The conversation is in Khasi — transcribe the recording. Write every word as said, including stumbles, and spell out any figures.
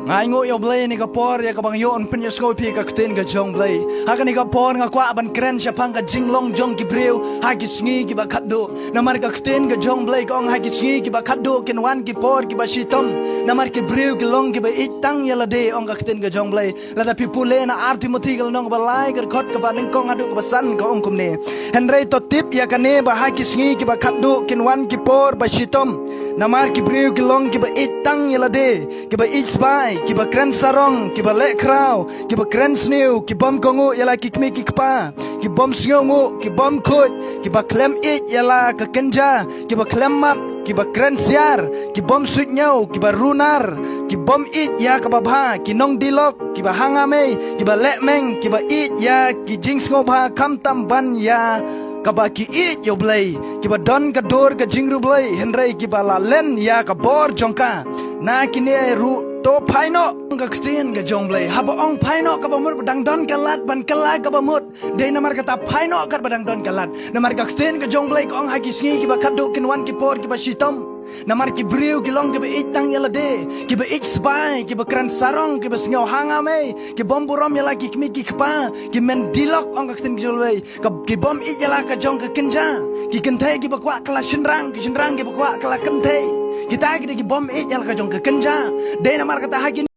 Nga ainguh ïa U Blei ha kane ka por ïa kaba nga ïoh ban pynïohsngew ïa ka ktien ka jong U Blei. Ha kane ka por nga kwah ban kren shaphang ka jinglong jong ki briew ha ki sngi kiba khatduh. Namar ka ktien ka jong U Blei ka ong ha ki sngi kiba khatduh kin wan ki por kiba shitom. Namar ki briew ki long kiba ïeit tang ïa lade, ong ka ktien ka jong U Blei. Lada phi pule na ar Timothi ka lynnong kaba lai ka dkhot kaba nyngkong haduh kaba san ka ong kumne. Hynrei to tip ïa kane ba ha ki sngi kiba khatduh kin wan ki por ba shitom. Namar ki briew ki long kiba ïeit tang ïa lade, kiba ïeit sbai, kiba kren sarong, kiba leh khraw, kiba kren sniew, ki bym kohnguh ïa la ki kmie ki kpa, ki bym sngewnguh, ki bym khuid, kiba khlem ïeit ïa la ka kynja, kiba khlem map, kiba kren siar, ki bym suidñiew, kiba runar, ki bym ïeit ïa kaba bha, ki nongdih lok, kiba hanga mei, kiba leh meng, kiba ïeit ïa ki jingsngewbha khamtam ban ïa kaba ki ïeit ïa U Blei, kiba don ka dur ka jingriewblei, hynrei kiba la len ïa ka bor jong ka. Na kine ruh to phai noh, ong ka ktien ka jong U Blei. Haba ong phai noh kaba mut ba dang don ka lad ban kylla kaba mut. Dei namar kata phai noh katba dang don ka lad. Namar ka ktien ka jong U Blei ka ong ha ki sngi kiba khatduh kin wan ki por kiba shitom. Namar ki briew ki long kiba ïeit tang ïa lade, kiba ïeit sbai, kiba kren sarong, kiba sngew hanga mei, ki bym burom ïa la ki kmie ki kpa, ki men dilok, ong ka ktien ka jong U Blei, ka, ki bym ïeit ïa la ka jong ka kynja, ki kynthei kiba kwah ka la shynrang, ki shynrang kiba kwah ka la kynthei. Kita ki dei ki bym ïeit ïa la ka jong ka kynja. Dei namar kata ha ki